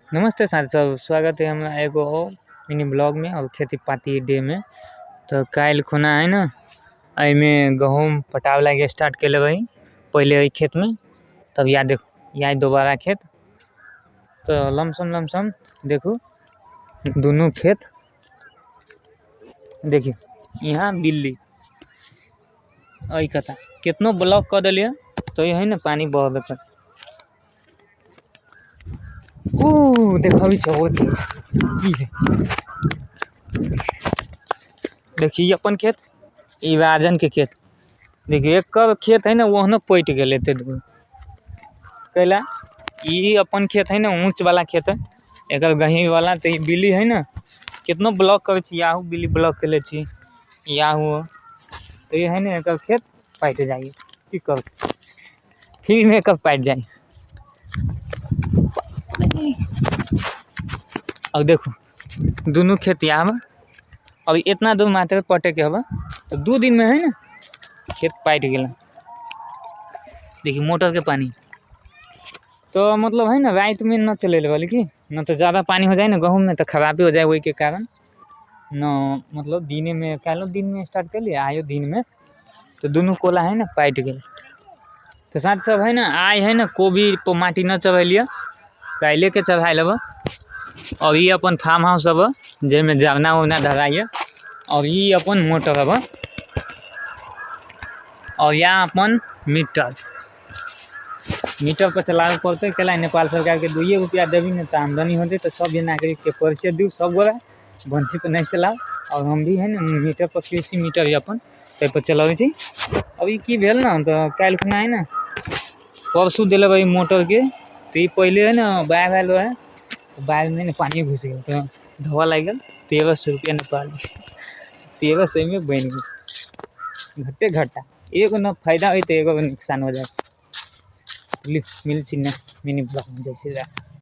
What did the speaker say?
नमस्ते साथी सब, स्वागत है हमरा एगो मिनी ब्लॉग में और खेती पाती डे में। तो काल्हि खुना है ना एहिमे गहूम पटावे लागी स्टार्ट केले रही पहले एहि खेत में, तब या देखो या दोबारा खेत। तो लमसम लमसम देखो दोनों खेत देखिए यहाँ बिल्ली एहि कता कितनो ब्लॉक कर दिलिए तो ये है ना पानी बहबे कर। ओ देखो छो की है, देखिए अपन खेत, ई राजन के खेत। देखिए एक खेत है ना ओहनो पटि गेल एते दूर। कैला ई अपन खेत है ना ऊंच वाला खेत है, एकर गहीर वाला। तो ई बिल्ली है ना कितनो ब्लॉक करे छी, याहू बिल्ली ब्लॉक केले छी याहू। तो ये है ना एकर खेत पाटि जाइए, की कर फिर में एकर पाटि जाए। और देखो दोनों खेत यहाँ में अभी इतना दूर मात्र पटे के हवा, तो 2 दिन में है ना खेत पाटि गेल। देखिए मोटर के पानी तो मतलब है ना रात में न चले वाली की न तो ज़्यादा पानी हो जाए ना गहूम में तो खराबी हो जाए, वही के कारण न मतलब दिने में काल्हो दिन में स्टार्ट कर लिया आयो दिन में तो दोनों कोला है ना पाटि गेल। तो साथ सब है ना आइ है ना कोबी पर माटी न चढ़ेलिए, काल्हे के चढ़ा लेब। और ये अपन फार्म हाउस अब जैमे जरना उरना धराइए, और ये अपन मोटर अब, और यहाँ अपन मीटर, मीटर पर चलावे पड़ते। कैला नेपाल सरकार के 2 रुपया देबी ना तो आमदनी होते, तो सब नागरिक के परिचय दू, सब गोरा बंसी पर नहीं चलाओ। और हम भी है ना मीटर पर कृषि मीटर अपन ताहि पर चलाबै छी। अभी की भेल ना तो काल्हि खुना है ना परसू दिले रही मोटर के, तो ई पहले है ना बाढ़ि आयल रहे तो बाढ़ि में ना पानी घुसि गेल तो धोआ लागि गेल। 1300 रुपया नेपाल 1300 में बनि गेल, घट्टे घट्टा। एगो न फायदा होइ तो एगो नुकसान हो जाए। मिल छी ने मिनी ब्लॉग में जैसे।